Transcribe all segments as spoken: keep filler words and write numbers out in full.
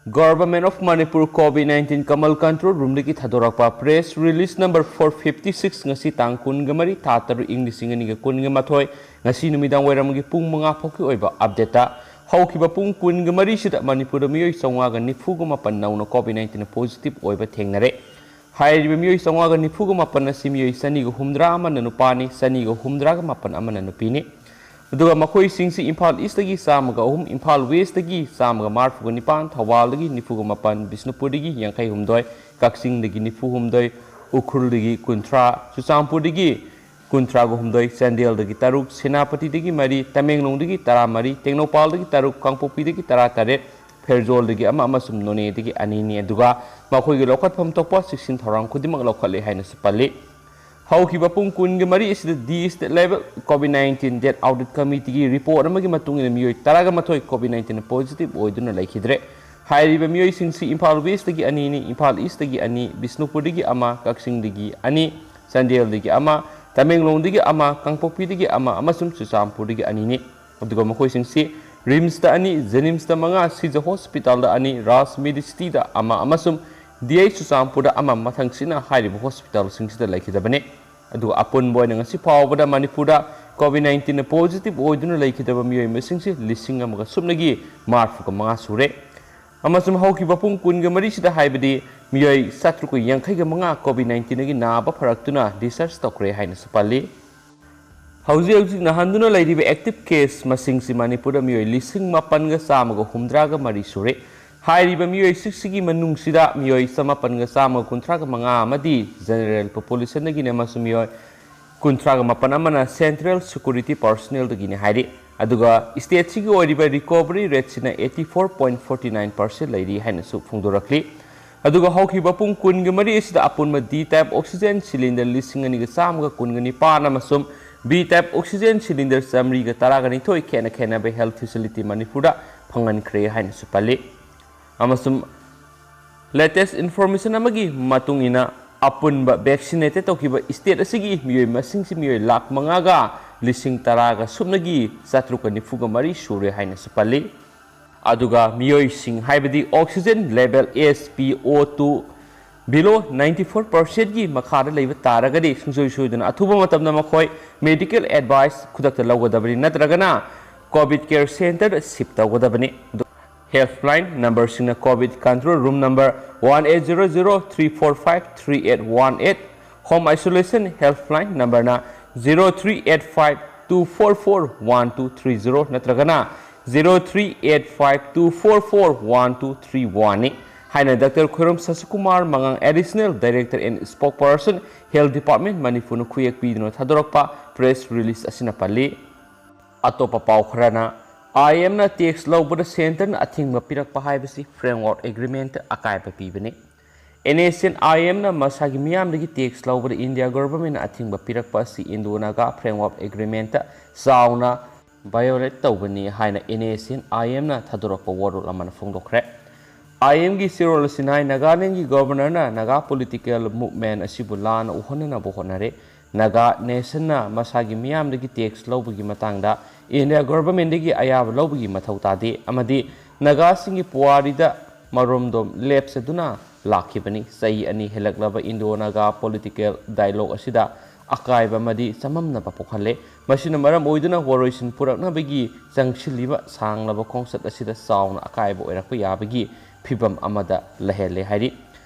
Government of Manipur COVID nineteen Kamal Control Roomꯗꯒꯤ ꯊꯥꯗꯣꯔꯛꯄ press release number four fifty six, ꯉꯁꯤ ꯇꯥꯡ ꯀꯨꯟꯒ ꯃꯔꯤ, ꯊꯥ ꯇꯔꯨꯛ, ꯏꯪ ꯂꯤꯁꯤꯡ ꯑꯅꯤꯒ ꯀꯨꯟꯒ ꯃꯥꯊꯣꯏ, ꯉꯁꯤ ꯅꯨꯃꯤꯗꯥꯡ ꯋꯥꯏꯔꯝꯒꯤ ꯄꯨꯡ ꯃꯉꯥ ꯐꯥꯎꯒꯤ ꯑꯣꯏꯕ updateꯇ, ꯍꯧꯈꯤꯕ ꯄꯨꯡ ꯀꯨꯟꯒ ꯃꯔꯤꯁꯤꯗ ꯃꯅꯤꯄꯨꯔꯗ ꯃꯤꯑꯣꯏ ꯆꯥꯝꯃꯉꯥꯒ ꯅꯤꯐꯨꯒ ꯃꯥꯄꯟ ꯅꯧꯅ COVID nineteen positive ꯑꯣꯏꯕ ꯊꯦꯡꯅꯔꯦ꯫ ꯍꯥꯏꯔꯤꯕ ꯃꯤꯑꯣꯏ ꯆꯥꯝꯃꯉꯥꯒ ꯅꯤꯐꯨꯒ ꯃꯥꯄꯟ ꯑꯁꯤ ꯃꯤꯑꯣꯏ ꯆꯅꯤꯒ ꯍꯨꯝꯗ꯭ꯔꯥ ꯑꯃꯅ ꯅꯨꯄꯥꯅꯤ, ꯆꯅꯤꯒ ꯍꯨꯝꯗ꯭ꯔꯥꯒ ꯃꯥꯄꯟ ꯑꯃꯅ ꯅꯨꯄꯤꯅꯤ꯫ ꯑꯗꯨꯒ ꯃꯈꯣꯏꯁꯤꯡꯁꯤ ꯏꯝꯐꯥꯜ Eastꯇꯒꯤ ꯆꯥꯝꯃꯒ ꯑꯍꯨꯝ, ꯏꯝꯐꯥꯜ Westꯇꯒꯤ ꯆꯥꯝꯃꯒ ꯃꯔꯤꯐꯨꯒ ꯅꯤꯄꯥꯟ, ꯊꯧꯕꯥꯜꯗꯒꯤ ꯅꯤꯐꯨꯒ ꯃꯥꯄꯟ, ꯕꯤꯁꯅꯨꯄꯨꯔꯗꯒꯤ ꯌꯥꯡꯈꯩ ꯍꯨꯝꯗꯣꯏ, ꯀꯛꯆꯤꯡꯗꯒꯤ ꯅꯤꯐꯨ ꯍꯨꯝꯗꯣꯏ, ꯎꯈ꯭ꯔꯨꯜꯗꯒꯤ ꯀꯨꯟꯊ꯭ꯔꯥ, ꯆꯨꯔꯆꯥꯟꯄꯨꯔꯗꯒꯤ ꯀꯨꯟꯊ꯭ꯔꯥꯒ ꯍꯨꯝꯗꯣꯏ, ꯆꯥꯟꯗꯦꯜꯗꯒꯤ ꯇꯔꯨꯛ, ꯁꯦꯅꯥꯄꯇꯤꯗꯒꯤ ꯃꯔꯤ, ꯇꯃꯦꯡꯂꯣꯡꯗꯒꯤ ꯇꯔꯥꯃꯔꯤ, ꯇꯦꯡꯅꯧꯄꯥꯜꯗꯒꯤ ꯇꯔꯨꯛ, ꯀꯥꯡꯄꯣꯛꯄꯤꯗꯒꯤ ꯇꯔꯥꯇꯔꯦꯠ, ꯐꯦꯔꯖꯣꯜꯗꯒꯤ ꯑꯃ ꯑꯃꯁꯨꯡ ꯅꯣꯅꯦꯗꯒꯤ ꯑꯅꯤꯅꯤ꯫ ꯑꯗꯨꯒ ꯃꯈꯣꯏꯒꯤ ꯂꯧꯈꯠꯐꯝ ꯊꯣꯛꯄ ꯆꯦꯛꯁꯤꯟ ꯊꯧꯔꯥꯡ ꯈꯨꯗꯤꯡꯃꯛ ꯂꯧꯈꯠꯂꯦ ꯍꯥꯏꯅꯁꯨ ꯄꯜꯂꯤ꯫ ꯍꯧꯈꯤꯕ ꯄꯨꯡ ꯀꯨꯟꯒ ꯃꯔꯤ ꯑꯁꯤꯗ D State Level COVID nineteen Death Audit Committeeꯒꯤ report ꯑꯃꯒꯤ ꯃꯇꯨꯡ ꯏꯟꯅ ꯃꯤꯑꯣꯏ ꯇꯔꯥꯒ ꯃꯥꯊꯣꯏ COVID nineteen positive ꯑꯣꯏꯗꯨꯅ ꯂꯩꯈꯤꯗ꯭ꯔꯦ꯫ ꯍꯥꯏꯔꯤꯕ ꯃꯤꯑꯣꯏꯁꯤꯡꯁꯤ ꯏꯝꯐꯥꯜ Westꯇꯒꯤ ꯑꯅꯤꯅꯤ, ꯏꯝꯐꯥꯜ Eastꯇꯒꯤ ꯑꯅꯤ, ꯕꯤꯁꯅꯨꯄꯨꯔꯗꯒꯤ ꯑꯃ, ꯀꯛꯆꯤꯡꯗꯒꯤ ꯑꯅꯤ, ꯆꯥꯟꯗꯦꯜꯗꯒꯤ ꯑꯃ, ꯇꯃꯦꯡꯂꯣꯡꯗꯒꯤ ꯑꯃ, ꯀꯥꯡꯄꯣꯛꯄꯤꯗꯒꯤ ꯑꯃ ꯑꯃꯁꯨꯡ ꯆꯨꯔꯆꯥꯟꯄꯨꯔꯗꯒꯤ ꯑꯅꯤꯅꯤ꯫ ꯑꯗꯨꯒ ꯃꯈꯣꯏꯁꯤꯡꯁꯤ RIMSꯇ ꯑꯅꯤ, JNIMSꯇ ꯃꯉꯥ, ꯁꯤꯖ ꯍꯣꯁꯄꯤꯇꯥꯜꯗ ꯑꯅꯤ, ꯔꯥꯖ ꯃꯦꯗꯤꯁꯤꯇꯤꯗ ꯑꯃ ꯑꯃꯁꯨꯡ DH ꯆꯨꯔꯆꯥꯟꯄꯨꯔꯗ ꯑꯃ, ꯃꯊꯪꯁꯤꯠꯅ ꯍꯥꯏꯔꯤꯕ ꯍꯣꯁꯄꯤꯇꯥꯜꯁꯤꯡꯁꯤꯗ ꯂꯩꯈꯤꯗꯕꯅꯤ꯫ ꯑꯗꯨꯒ ꯑꯄꯨꯟꯕ ꯑꯣꯏꯅ ꯉꯁꯤ ꯐꯥꯎꯕꯗ ꯃꯅꯤꯄꯨꯔꯗ COVID nineteen positive ꯑꯣꯏꯗꯨꯅ ꯂꯩꯈꯤꯗꯕ ꯃꯤꯑꯣꯏ ꯃꯁꯤꯡꯁꯤ ꯂꯤꯁꯤꯡ ꯑꯃꯒ ꯁꯨꯞꯅꯒꯤ ꯃꯔꯤꯐꯨꯒ ꯃꯉꯥ ꯁꯨꯔꯦ꯫ ꯑꯃꯁꯨꯡ ꯍꯧꯈꯤꯕ ꯄꯨꯡ ꯀꯨꯟꯒ ꯃꯔꯤꯁꯤꯗ, ꯍꯥꯏꯕꯗꯤ ꯃꯤꯑꯣꯏ ꯆꯥꯇ꯭ꯔꯨꯛꯀ ꯌꯥꯡꯈꯩꯒ ꯃꯉꯥ COVID nineteenꯒꯤ ꯅꯥꯕ ꯐꯔꯛꯇꯨꯅ discharge ꯇꯧꯈ꯭ꯔꯦ ꯍꯥꯏꯅꯁꯨ ꯄꯜꯂꯤ꯫ ꯍꯧꯖꯤꯛ ꯍꯧꯖꯤꯛ ꯅꯥꯍꯟꯗꯨꯅ ꯂꯩꯔꯤꯕ active case ꯃꯁꯤꯡꯁꯤ ꯃꯅꯤꯄꯨꯔꯗ ꯃꯤꯑꯣꯏ ꯂꯤꯁꯤꯡ ꯃꯥꯄꯟꯒ ꯆꯥꯝꯃꯒ ꯍꯨꯝꯗ꯭ꯔꯥꯒ ꯃꯔꯤ ꯁꯨꯔꯦ꯫ ꯍꯥꯏꯔꯤꯕ ꯃꯤꯑꯣꯏꯁꯤꯡꯁꯤꯒꯤ ꯃꯅꯨꯡꯁꯤꯗ ꯃꯤꯑꯣꯏ ꯆꯃꯥꯄꯟꯒ ꯆꯥꯝꯃꯒ ꯀꯨꯟꯊ꯭ꯔꯥꯒ ꯃꯉꯥ ꯑꯃꯗꯤ general populationꯗꯒꯤꯅꯤ ꯑꯃꯁꯨꯡ ꯃꯤꯑꯣꯏ ꯀꯨꯟꯊ꯭ꯔꯥꯒ ꯃꯥꯄꯟ ꯑꯃꯅ central security personnelꯗꯒꯤꯅꯤ ꯍꯥꯏꯔꯤ꯫ ꯑꯗꯨꯒ stateꯁꯤꯒꯤ ꯑꯣꯏꯔꯤꯕ recovery rateꯁꯤꯅ eighty four point forty nine percent ꯂꯩꯔꯤ ꯍꯥꯏꯅꯁꯨ ꯐꯣꯡꯗꯣꯔꯛꯂꯤ꯫ ꯑꯗꯨꯒ ꯍꯧꯈꯤꯕ ꯄꯨꯡ ꯀꯨꯟꯒ ꯃꯔꯤ ꯑꯁꯤꯗ ꯑꯄꯨꯟꯕ D type oxygen cylinder ꯂꯤꯁꯤꯡ ꯑꯅꯤꯒ ꯆꯥꯝꯃꯒ ꯀꯨꯟꯒ ꯅꯤꯄꯥꯟ ꯑꯃꯁꯨꯡ B type oxygen cylinder ꯆꯥꯃꯔꯤꯒ ꯇꯔꯥꯒ ꯅꯤꯊꯣꯏ ꯈꯦꯠꯅ ꯈꯦꯠꯅꯕ health facility ꯃꯅꯤꯄꯨꯔꯗ ꯐꯪꯍꯟꯈ꯭ꯔꯦ ꯍꯥꯏꯅꯁꯨ ꯄꯜꯂꯤ꯫ ꯑꯃꯁꯨꯡ latest information ꯑꯃꯒꯤ ꯃꯇꯨꯡ ꯏꯟꯅ, ꯑꯄꯨꯟꯕ vaccinated ꯇꯧꯈꯤꯕ state ꯑꯁꯤꯒꯤ ꯃꯤꯑꯣꯏ ꯃꯁꯤꯡꯁꯤ ꯃꯤꯑꯣꯏ ꯂꯥꯈ ꯃꯉꯥꯒ ꯂꯤꯁꯤꯡ ꯇꯔꯥꯒ ꯁꯨꯞꯅꯒꯤ ꯆꯥꯇ꯭ꯔꯨꯛꯀ ꯅꯤꯐꯨꯒ ꯃꯔꯤ ꯁꯨꯔꯦ ꯍꯥꯏꯅꯁꯨ ꯄꯜꯂꯤ꯫ ꯑꯗꯨꯒ ꯃꯤꯑꯣꯏꯁꯤꯡ ꯍꯥꯏꯕꯗꯤ oxygen level S P O two below ninety four percentꯀꯤ ꯃꯈꯥꯗ ꯂꯩꯕ ꯇꯥꯔꯒꯗꯤ ꯁꯨꯡꯁꯣꯏ ꯁꯣꯏꯗꯅ ꯑꯊꯨꯕ ꯃꯇꯝꯗ ꯃꯈꯣꯏ medical advice ꯈꯨꯗꯛꯇ ꯂꯧꯒꯗꯕꯅꯤ, ꯅꯠꯇ꯭ꯔꯒꯅ COVID care centreꯗ shift ꯇꯧꯒꯗꯕꯅꯤ꯫ Helpline numberꯁꯤꯡꯅ COVID control room number one eight zero zero three four five three eight one eight, home isolation helpline numberꯅ zero three eight five two four four one two three zero ꯅꯠꯇ꯭ꯔꯒꯅ zero three eight five two four four one two three oneꯅꯤ ꯍꯥꯏꯅ Doctor ꯈꯣꯏꯔꯝ ꯁꯁꯤꯀꯨꯃꯥꯔ ꯃꯉꯥꯡ, Additional Director and Spokesperson, Health Department, ꯃꯅꯤꯄꯨꯔꯅ ꯈꯨꯌꯦꯛ ꯄꯤꯗꯨꯅ ꯊꯥꯗꯣꯔꯛꯄ press release ꯑꯁꯤꯅ ꯄꯜꯂꯤ꯫ ꯑꯇꯣꯞꯄ ꯄꯥꯎ ꯈꯔꯅ, IMꯅ tax ꯂꯧꯕꯗ centreꯅ ꯑꯊꯤꯡꯕ ꯄꯤꯔꯛꯄ ꯍꯥꯏꯕꯁꯤ framework agreement ꯑꯀꯥꯏꯕ ꯄꯤꯕꯅꯤ꯫ NSCN IMꯅ ꯃꯁꯥꯒꯤ ꯃꯤꯌꯥꯝꯗꯒꯤ tax ꯂꯧꯕꯗ India governmentꯅ ꯑꯊꯤꯡꯕ ꯄꯤꯔꯛꯄ ꯑꯁꯤ Indo-Naga framework agreement ꯆꯥꯎꯅ violate ꯇꯧꯕꯅꯤ ꯍꯥꯏꯅ NSCN IMꯅ ꯊꯥꯗꯣꯔꯛꯄ ꯋꯥꯔꯣꯜ ꯑꯃꯅ ꯐꯣꯡꯗꯣꯛꯈ꯭ꯔꯦ꯫ IMꯒꯤ ꯆꯦꯔꯣꯜ ꯑꯁꯤꯅ ꯍꯥꯏ, ꯅꯥꯒꯥꯂꯦꯟꯗꯒꯤ governor ꯅ ꯅꯥꯒꯥ political movement ꯑꯁꯤꯕꯨ ꯂꯥꯟꯅ ꯎꯍꯟꯅꯅꯕ ꯍꯣꯠꯅꯔꯦ꯫ ꯅꯥꯒꯥ nationꯅ ꯃꯁꯥꯒꯤ ꯃꯤꯌꯥꯝꯗꯒꯤ tax ꯂꯧꯕꯒꯤ ꯃꯇꯥꯡꯗ India governmentꯗꯒꯤ ꯑꯌꯥꯕ ꯂꯧꯕꯒꯤ ꯃꯊꯧ ꯇꯥꯗꯦ ꯑꯃꯗꯤ ꯅꯥꯒꯥꯁꯤꯡꯒꯤ ꯄꯨꯋꯥꯔꯤꯗ ꯃꯔꯣꯝꯗꯣꯝ ꯂꯦꯞꯆꯗꯨꯅ ꯂꯥꯛꯈꯤꯕꯅꯤ꯫ ꯆꯍꯤ ꯑꯅꯤ ꯍꯦꯜꯂꯛꯂꯕ Indo-Naga political dialogue ꯑꯁꯤꯗ ꯑꯀꯥꯏꯕ ꯑꯃꯗꯤ ꯆꯃꯝꯅꯕ ꯄꯣꯛꯍꯜꯂꯦ꯫ ꯃꯁꯤꯅ ꯃꯔꯝ ꯑꯣꯏꯗꯨꯅ ꯋꯥꯔꯣꯏꯁꯤꯟ ꯄꯨꯔꯛꯅꯕꯒꯤ ꯆꯪꯁꯤꯜꯂꯤꯕ ꯁꯥꯡꯂꯕ ꯈꯣꯡꯆꯠ ꯑꯁꯤꯗ ꯆꯥꯎꯅ ꯑꯀꯥꯏꯕ ꯑꯣꯏꯔꯛꯄ ꯌꯥꯕꯒꯤ ꯐꯤꯚꯝ ꯑꯃꯗ ꯂꯩꯍꯜꯂꯦ ꯍꯥꯏꯔꯤ꯫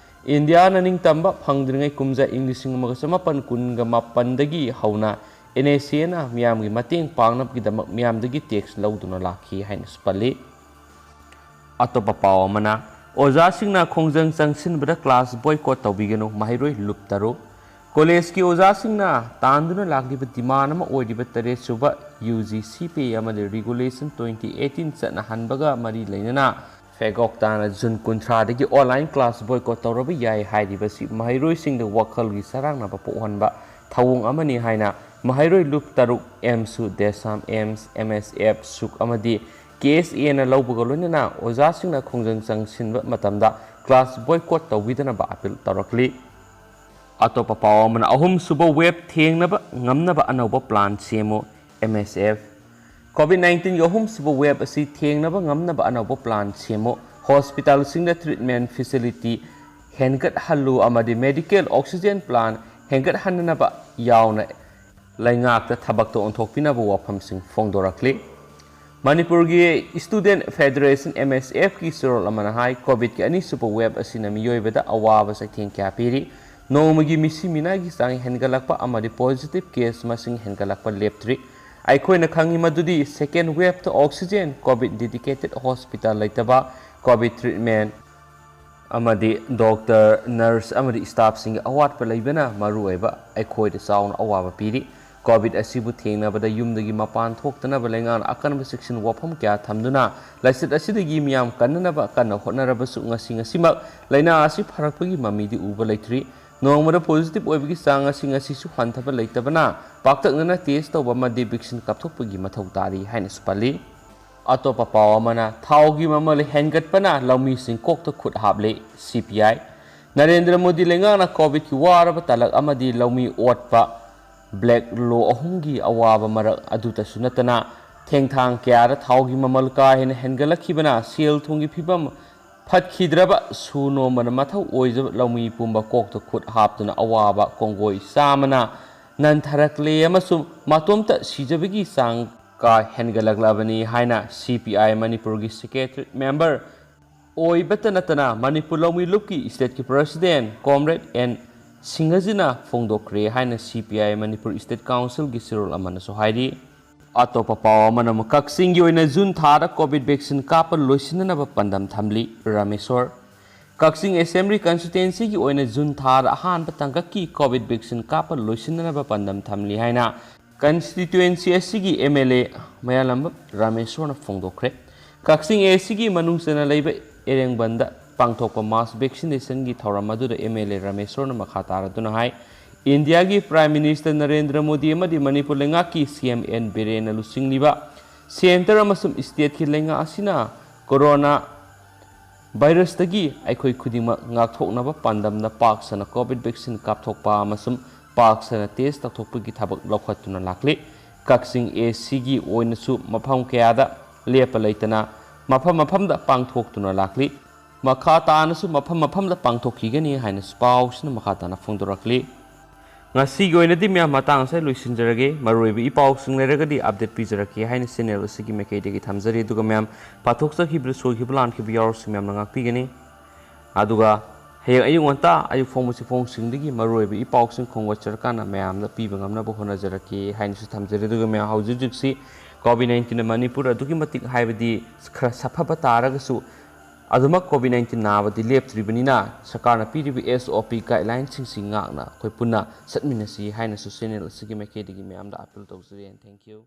ꯏꯟꯗꯤꯌꯥꯅ ꯅꯤꯡꯇꯝꯕ ꯐꯪꯗ꯭ꯔꯤꯉꯩ ꯀꯨꯝꯖꯥ ꯏꯪ ꯂꯤꯁꯤꯡ ꯑꯃꯒ ꯆꯃꯥꯄꯟ ꯀꯨꯟꯒ ꯃꯥꯄꯟꯗꯒꯤ ꯍꯧꯅ NSCNꯅ ꯃꯤꯌꯥꯝꯒꯤ ꯃꯇꯦꯡ ꯄꯥꯡꯅꯕꯒꯤꯗꯃꯛ ꯃꯤꯌꯥꯝꯗꯒꯤ tax ꯂꯧꯗꯨꯅ ꯂꯥꯛꯈꯤ ꯍꯥꯏꯅꯁꯨ ꯄꯜꯂꯤ꯫ ꯑꯇꯣꯞꯄ ꯄꯥꯎ ꯑꯃꯅ, ꯑꯣꯖꯥꯁꯤꯡꯅ ꯈꯣꯡꯖꯪ ꯆꯪꯁꯤꯟꯕꯗ class boycott ꯇꯧꯕꯤꯒꯅꯨ, ꯃꯍꯩꯔꯣꯏ ꯂꯨꯞ ꯇꯔꯨꯛ꯫ Collegeꯀꯤ ꯑꯣꯖꯥꯁꯤꯡꯅ ꯇꯥꯟꯗꯨꯅ ꯂꯥꯛꯂꯤꯕ demand ꯑꯃ ꯑꯣꯏꯔꯤꯕ ꯇꯔꯦꯠ ꯁꯨꯕ UGCPA ꯑꯃꯗꯤ Regulation twenty eighteen ꯆꯠꯅꯍꯟꯕꯒ ꯃꯔꯤ ꯂꯩꯅꯅ ꯐꯦꯒꯣꯛ ꯇꯥꯅ ꯖꯨꯟ ꯀꯨꯟꯊ꯭ꯔꯥꯗꯒꯤ online class boycott ꯇꯧꯔꯕ ꯌꯥꯏ ꯍꯥꯏꯔꯤꯕꯁꯤ ꯃꯍꯩꯔꯣꯏꯁꯤꯡꯗ ꯋꯥꯈꯜꯒꯤ ꯆꯔꯥꯡꯅꯕ ꯄꯣꯛꯍꯟꯕ ꯊꯧꯑꯣꯡ ꯑꯃꯅꯤ ꯍꯥꯏꯅ ꯃꯍꯩꯔꯣꯏ ꯂꯨꯞ ꯇꯔꯨꯛ, AMSU, DESAM, AIMS, MSF, SUK ꯑꯃꯗꯤ KSAꯅ ꯂꯧꯕꯒ ꯂꯣꯏꯅꯅ ꯑꯣꯖꯥꯁꯤꯡꯅ ꯈꯣꯡꯖꯪ ꯆꯪꯁꯤꯟꯕ ꯃꯇꯝꯗ class boycott ꯇꯧꯕꯤꯗꯅꯕ appeal ꯇꯧꯔꯛꯂꯤ꯫ ꯑꯇꯣꯞꯄ ꯄꯥꯎ ꯑꯃꯅ, ꯑꯍꯨꯝꯁꯨꯕ wave ꯊꯦꯡꯅꯕ ꯉꯝꯅꯕ ꯑꯅꯧꯕ plan ꯁꯦꯝꯃꯨ, MSF꯫ COVID nineteen ꯒꯤ ꯑꯍꯨꯝꯁꯨꯕ wave ꯑꯁꯤ ꯊꯦꯡꯅꯕ ꯉꯝꯅꯕ ꯑꯅꯧꯕ plan ꯁꯦꯝꯃꯨ, ꯍꯣꯁꯄꯤꯇꯥꯜꯁꯤꯡꯗ treatment facility ꯍꯦꯟꯒꯠꯍꯜꯂꯨ ꯑꯃꯗꯤ medical oxygen plant ꯍꯦꯟꯒꯠꯍꯟꯅꯅꯕ ꯌꯥꯎꯅ ꯂꯩꯉꯥꯛꯇ ꯊꯕꯛꯇ ꯑꯣꯟꯊꯣꯛꯄꯤꯅꯕ ꯋꯥꯐꯝꯁꯤꯡ ꯐꯣꯡꯗꯣꯔꯛꯂꯤ꯫ ꯃꯅꯤꯄꯨꯔꯒꯤ Student Federation, M S F ꯀꯤ ꯆꯦꯔꯣꯜ ꯑꯃꯅ ꯍꯥꯏ, COVID ꯀꯤ ꯑꯅꯤꯁꯨꯕ wave ꯑꯁꯤꯅ ꯃꯤꯑꯣꯏꯕꯗ ꯑꯋꯥꯕ ꯆꯩꯊꯦꯡ ꯀꯌꯥ ꯄꯤꯔꯤ꯫ ꯅꯣꯡꯃꯒꯤ ꯃꯤꯁꯤ ꯃꯤꯅꯥꯒꯤ ꯆꯥꯡ ꯍꯦꯟꯒꯠꯂꯛꯄ ꯑꯃꯗꯤ positive case ꯃꯁꯤꯡ ꯍꯦꯟꯒꯠꯂꯛꯄ ꯂꯦꯞꯇ꯭ꯔꯤ꯫ ꯑꯩꯈꯣꯏꯅ ꯈꯪꯏ ꯃꯗꯨꯗꯤ second wave ꯇ oxygen, COVID dedicated hospital ꯂꯩꯇꯕ, COVID treatment ꯑꯃꯗꯤ doctor, nurse ꯑꯃꯗꯤ staff ꯁꯤꯡꯒꯤ ꯑꯋꯥꯠꯄ ꯂꯩꯕꯅ ꯃꯔꯨꯑꯣꯏꯕ ꯑꯩꯈꯣꯏꯗ ꯆꯥꯎꯅ ꯑꯋꯥꯕ ꯄꯤꯔꯤ꯫ COVID ꯑꯁꯤꯕꯨ ꯊꯦꯡꯅꯕꯗ ꯌꯨꯝꯗꯒꯤ ꯃꯄꯥꯟ ꯊꯣꯛꯇꯅꯕ ꯂꯩꯉꯥꯛꯅ ꯑꯀꯟꯕ ꯆꯦꯛꯁꯤꯟ ꯋꯥꯐꯝ ꯀꯌꯥ ꯊꯝꯗꯨꯅ ꯂꯥꯏꯆꯠ ꯑꯁꯤꯗꯒꯤ ꯃꯤꯌꯥꯝ ꯀꯟꯅꯅꯕ ꯀꯟꯅ ꯍꯣꯠꯅꯔꯕꯁꯨ ꯉꯁꯤ ꯉꯁꯤꯃꯛ ꯂꯥꯏꯅꯥ ꯑꯁꯤ ꯐꯔꯛꯄꯒꯤ ꯃꯃꯤꯗꯤ ꯎꯕ ꯂꯩꯇ꯭ꯔꯤ꯫ ꯅꯣꯡꯃꯗ positive ꯑꯣꯏꯕꯒꯤ ꯆꯥꯡ ꯑꯁꯤ ꯉꯁꯤꯁꯨ ꯍꯟꯊꯕ ꯂꯩꯇꯕꯅ ꯄꯥꯛꯇꯛꯅꯅ test ꯇꯧꯕ ꯑꯃꯗꯤ vaccine ꯀꯥꯞꯊꯣꯛꯄꯒꯤ ꯃꯊꯧ ꯇꯥꯔꯤ ꯍꯥꯏꯅꯁꯨ ꯄꯜꯂꯤ꯫ ꯑꯇꯣꯞꯄ ꯄꯥꯎ ꯑꯃꯅ, ꯊꯥꯎꯒꯤ ꯃꯃꯜ ꯍꯦꯟꯒꯠꯄꯅ ꯂꯧꯃꯤꯁꯤꯡ ꯀꯣꯛꯇ ꯈꯨꯠ ꯍꯥꯞꯂꯦ, C P I꯫ Narendra Modi ꯂꯩꯉꯥꯛꯅ COVID ꯀꯤ ꯋꯥꯔꯕ ꯇꯂꯛ ꯑꯃꯗꯤ ꯂꯧꯃꯤ ꯑꯣꯠꯄ, black law ꯑꯍꯨꯝꯒꯤ ꯑꯋꯥꯕ ꯃꯔꯛ ꯑꯗꯨꯇꯁꯨ ꯅꯠꯇꯅ, ꯊꯦꯡꯊꯥꯡ ꯀꯌꯥꯗ ꯊꯥꯎꯒꯤ ꯃꯃꯜ ꯀꯥ ꯍꯦꯟꯅ ꯍꯦꯟꯒꯠꯂꯛꯈꯤꯕꯅ ꯁꯦꯜ ꯊꯨꯝꯒꯤ ꯐꯤꯕꯝ ꯐꯠꯈꯤꯗ꯭ꯔꯕ, ꯁꯨ ꯅꯣꯝꯕꯅ ꯃꯊꯧ ꯑꯣꯏꯖꯕ ꯂꯧꯃꯤ ꯄꯨꯝꯕ ꯀꯣꯛꯇ ꯈꯨꯠ ꯍꯥꯞꯇꯨꯅ ꯑꯋꯥꯕ ꯀꯣꯡꯒꯣꯏ ꯆꯥꯝꯃꯅ ꯅꯟꯊꯔꯛꯂꯦ ꯑꯃꯁꯨꯡ ꯃꯇꯣꯝꯇ ꯁꯤꯖꯕꯒꯤ ꯆꯥꯡ ꯀꯥ ꯍꯦꯟꯒꯠꯂꯛꯂꯕꯅꯤ ꯍꯥꯏꯅ C P I ꯃꯅꯤꯄꯨꯔꯒꯤ secretariat member ꯑꯣꯏꯕꯇ ꯅꯠꯇꯅ ꯃꯅꯤꯄꯨꯔ ꯂꯧꯃꯤ ꯂꯨꯞꯀꯤ state ꯀꯤ president comrade N ꯁꯤꯡꯍꯖꯤꯅ ꯐꯣꯡꯗꯣꯛꯈ꯭ꯔꯦ ꯍꯥꯏꯅ C P I Manipur state council ꯒꯤ ꯆꯦꯔꯣꯜ ꯑꯃꯅꯁꯨ ꯍꯥꯏꯔꯤ꯫ ꯑꯇꯣꯞꯄ ꯄꯥꯎ ꯑꯃꯅ ꯑꯃꯨꯛ ꯀꯛꯆꯤꯡꯒꯤ ꯑꯣꯏꯅ June ꯊꯥꯗ COVID vaccine ꯀꯥꯞꯄ ꯂꯣꯏꯁꯤꯟꯅꯅꯕ ꯄꯥꯟꯗꯝ ꯊꯝꯂꯤ ꯔꯥꯃꯦꯁꯣꯔ꯫ ꯀꯛꯆꯤꯡ Assembly constituency ꯒꯤ ꯑꯣꯏꯅ June ꯊꯥꯗ ꯑꯍꯥꯟꯕ ꯇꯥꯡꯀꯛꯀꯤ COVID vaccine ꯀꯥꯞꯄ ꯂꯣꯏꯁꯤꯟꯅꯅꯕ ꯄꯥꯟꯗꯝ ꯊꯝꯂꯤ ꯍꯥꯏꯅ constituency ꯑꯁꯤꯒꯤ M L A ꯃꯌꯥꯂꯝꯕꯝ ꯔꯥꯃꯦꯁꯣꯔꯅ ꯐꯣꯡꯗꯣꯛꯈ꯭ꯔꯦ꯫ Kakching A C ꯒꯤ ꯃꯅꯨꯡ ꯆꯟꯅ ꯂꯩꯕ ꯏꯔꯦꯡꯕꯟꯗ ꯄꯥꯡꯊꯣꯛꯄ mass vaccination ꯒꯤ ꯊꯧꯔꯝ ꯑꯗꯨꯗ M L A ꯔꯥꯃꯦꯁꯣꯔꯅ ꯃꯈꯥ ꯇꯥꯔꯗꯨꯅ ꯍꯥꯏ, ꯏꯟꯗꯤꯌꯥꯒꯤ Prime Minister ꯅꯔꯦꯟꯗ꯭ꯔ ꯃꯣꯗꯤ ꯑꯃꯗꯤ ꯃꯅꯤꯄꯨꯔ ꯂꯩꯉꯥꯛꯀꯤ C M N ꯕꯤꯔꯦꯟꯅ ꯂꯨꯆꯤꯡꯂꯤꯕ centre ꯑꯃꯁꯨꯡ state ꯀꯤ ꯂꯩꯉꯥꯛ ꯑꯁꯤꯅ corona virus ꯇꯒꯤ ꯑꯩꯈꯣꯏ ꯈꯨꯗꯤꯡꯃꯛ ꯉꯥꯛꯊꯣꯛꯅꯕ ꯄꯥꯟꯗꯝꯅ ꯄꯥꯛ ꯁꯟꯅ COVID vaccine ꯀꯥꯞꯊꯣꯛꯄ ꯑꯃꯁꯨꯡ ꯄꯥꯛ ꯁꯟꯅ test ꯇꯧꯊꯣꯛꯄꯒꯤ ꯊꯕꯛ ꯂꯧꯈꯠꯇꯨꯅ ꯂꯥꯛꯂꯤ꯫ ꯀꯛꯆꯤꯡ ꯑꯦ ꯁꯤꯒꯤ ꯑꯣꯏꯅꯁꯨ ꯃꯐꯝ ꯀꯌꯥꯗ ꯂꯦꯞꯄ ꯂꯩꯇꯅ ꯃꯐꯝ ꯃꯐꯝꯗ ꯄꯥꯡꯊꯣꯛꯇꯨꯅ ꯂꯥꯛꯂꯤ꯫ ꯃꯈꯥ ꯇꯥꯅꯁꯨ ꯃꯐꯝ ꯃꯐꯝꯗ ꯄꯥꯡꯊꯣꯛꯈꯤꯒꯅꯤ ꯍꯥꯏꯅꯁꯨ ꯄꯥꯎꯁꯤꯅ ꯃꯈꯥ ꯇꯥꯅ ꯐꯣꯡꯗꯣꯔꯛꯂꯤ꯫ ꯉꯁꯤꯒꯤ ꯑꯣꯏꯅꯗꯤ ꯃꯌꯥꯝ ꯃꯇꯥꯡ ꯑꯁꯤꯗ ꯂꯣꯏꯁꯤꯟꯖꯔꯒꯦ꯫ ꯃꯔꯨꯑꯣꯏꯕ ꯏ ꯄꯥꯎꯁꯤꯡ ꯂꯩꯔꯒꯗꯤ update ꯄꯤꯖꯔꯛꯀꯦ ꯍꯥꯏꯅ channel ꯑꯁꯤꯒꯤ ꯃꯥꯏꯀꯩꯗꯒꯤ ꯊꯝꯖꯔꯤ꯫ ꯑꯗꯨꯒ ꯃꯌꯥꯝ ꯄꯥꯊꯣꯛꯆꯈꯤꯕꯗ ꯁꯣꯏꯈꯤꯕ ꯂꯥꯟꯈꯤꯕ ꯌꯥꯎꯔꯁꯨ ꯃꯌꯥꯝꯅ ꯉꯥꯛꯄꯤꯒꯅꯤ꯫ ꯑꯗꯨꯒ ꯍꯌꯦꯡ ꯑꯌꯨꯛ ꯉꯟꯇꯥ ꯑꯌꯨꯛ ꯐꯣꯡꯕ ꯆꯦꯐꯣꯡꯁꯤꯡꯗꯒꯤ ꯃꯔꯨꯑꯣꯏꯕ ꯏ ꯄꯥꯎꯁꯤꯡ ꯈꯣꯡꯒꯠꯆꯔꯀꯥꯟꯗ ꯃꯌꯥꯝꯗ ꯄꯤꯕ ꯉꯝꯅꯕ ꯍꯣꯠꯅꯖꯔꯛꯀꯦ ꯍꯥꯏꯅꯁꯨ ꯊꯝꯖꯔꯤ꯫ ꯑꯗꯨꯒ ꯃꯌꯥꯝ ꯍꯧꯖꯤꯛ ꯍꯧꯖꯤꯛꯁꯤ COVID nineteenꯅ ꯃꯅꯤꯄꯨꯔ ꯑꯗꯨꯛꯀꯤ ꯃꯇꯤꯛ ꯍꯥꯏꯕꯗꯤ ꯈꯔ ꯁꯥꯐꯕ ꯇꯥꯔꯒꯁꯨ ꯑꯗꯨꯃꯛ COVID nineteen ꯅꯥꯕꯗꯤ ꯂꯦꯞꯇ꯭ꯔꯤꯕꯅꯤꯅ ꯁꯔꯀꯥꯔꯅ ꯄꯤꯔꯤꯕ SOP guideline ꯁꯤꯡꯁꯤ ꯉꯥꯛꯅ ꯑꯩꯈꯣꯏ ꯄꯨꯟꯅ ꯆꯠꯃꯤꯟꯅꯁꯤ ꯍꯥꯏꯅꯁꯨ channel ꯑꯁꯤꯒꯤ ꯃꯥꯏꯀꯩꯗꯒꯤ ꯃꯌꯥꯝꯗ appeal ꯇꯧꯖꯔꯤ꯫ And thank you꯫